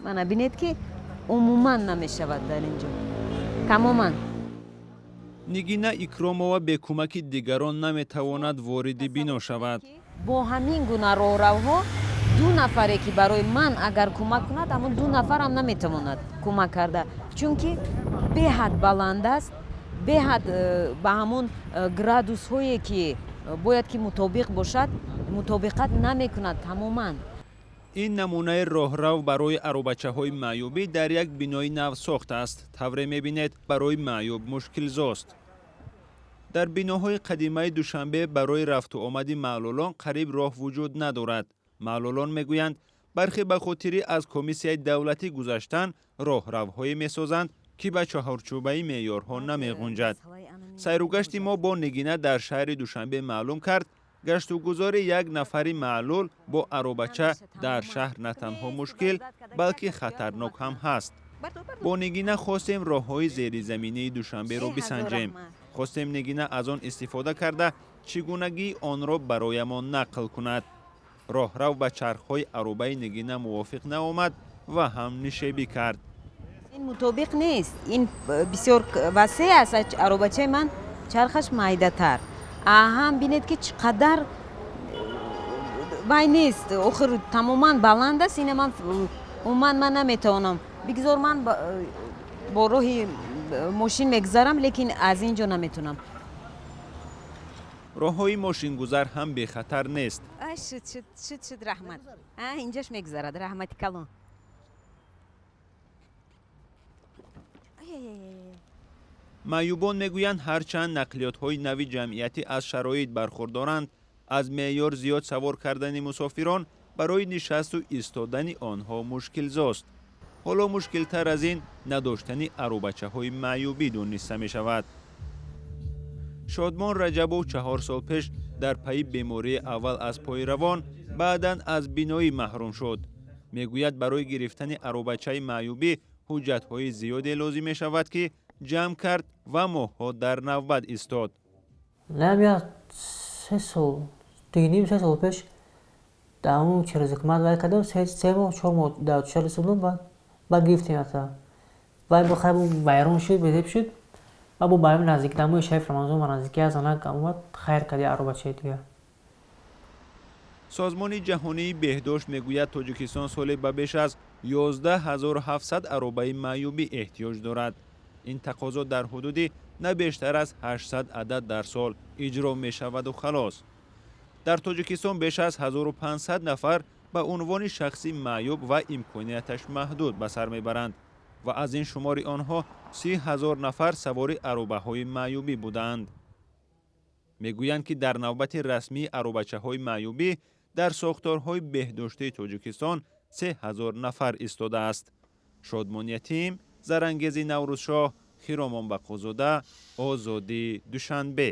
Мана бинед, ки умуман намешавад дар ин ҷо тамоман. Нигина Икромова бе кӯмаки дигарон наметавонад вориди бино шавад. Бо ҳамин гуна роҳравҳо ду нафаре, ки барои ман агар кӯмак кунад, ҳамон ду нафарам наметавонад кӯмак карда, чунки беҳад баланд аст, беҳад ба ҳамон градусҳое, ки бояд ки мутобиқ бошад, мутобиқат намекунад тамоман. Ин намунаи роҳрав барои аробачаҳои маъюбӣ дар як бинои навсохт аст. Тавре мебинед, барои маъюб мушкилзост. Дар биноҳои қадимаи Душанбе барои рафту омади маълулон қариб роҳ вуҷуд надорад. Маълулон мегӯянд, бархе ба хотири аз комиссияи давлатӣ гузаштан роҳравҳое месозанд, ки ба чаҳорчӯбаи меъёрҳо намеғунҷад. Сайругашти мо бо Нигина дар шаҳри Душанбе маълум кард, гаштугузори як нафари маълул бо аробача дар шаҳр на танҳо мушкил, балки хатарнок ҳам ҳаст. Бо Нигина хостем роҳҳои зеризаминии Душанберо бисанҷем. Хостем, Нигина аз он истифода карда, чӣ гунагии онро бароямон нақл кунад. Роҳрав ба чархҳои аробаи Нигина мувофиқ наомад ва ҳам нишебӣ кард. Ин мутобиқ нест, ин бисёр васеъ аст, аробачаи ман чархаш майдатар. Ҳам бинед, ки чӣ қадар вай нест, охир тамоман баланд аст. Ина ман умуман ман наметавонам. Бигзор ман бо роҳи мошин мегузарам, лекин аз ин ҷо наметавонам. Роҳҳои мошингузар ҳам бехатар нест. Шуд, шуд, шуд, шуд, раҳмат. Инҷош мегузарад, раҳмати калон. Маъюбон мегӯянд, ҳарчанд нақлиётҳои нави ҷамъиятӣ аз шароит бархурдоранд, аз меъёр зиёд савор кардани мусофирон барои нишасту истодани онҳо мушкилзост. Ҳоло мушкилтар аз ин надоштани аробачаҳои маъюбӣ дониста мешавад. Шодмон Раҷабов 4 сол пеш дар пайи бемории аввал аз пои равон, баъдан аз биноӣ маҳрум шуд. Мегӯяд, барои гирифтани аробачаи маъюбӣ ҳуҷҷатҳои зиёде лозим мешавад, ки ҷамъ кард ва моҳҳо дар навбат истод. 3 сол, 2.5, 3 сол пеш дар ҳамун через ҳукумат вай кардам, 3 моҳ, 4 моҳ дар шаҳр истодам, баъд гирифтем. Ята вай бо хайр вайрон шуд, безеб шуд. Ва бо ба наздик дамои шариф Рамазон ба наздики аз занак омад, хайр карди аробачаи дигар. Созмони ҷаҳонии беҳдошт мегӯяд, Тоҷикистон соле ба беш аз 11 700 аробаи маъюбӣ эҳтиёҷ дорад. Ин тақозо дар ҳудуди на бештар аз 800 адад дар сол иҷро мешаваду халос. Дар Тоҷикистон беш аз 1500 нафар ба унвони шахси маъюб ва имконияташ маҳдуд ба сар мебаранд ва аз ин шумори онҳо 30 000 нафар савори аробаҳои маъюбӣ будаанд. Мегӯянд, ки дар навбати расмии аробачаҳои маъюбӣ дар сохторҳои беҳдоштии Тоҷикистон 3000 нафар истодааст. Шодмон Ятим, Зарангези Наврӯзшоҳ, Хиромон Бақозода, Озодӣ, Душанбе.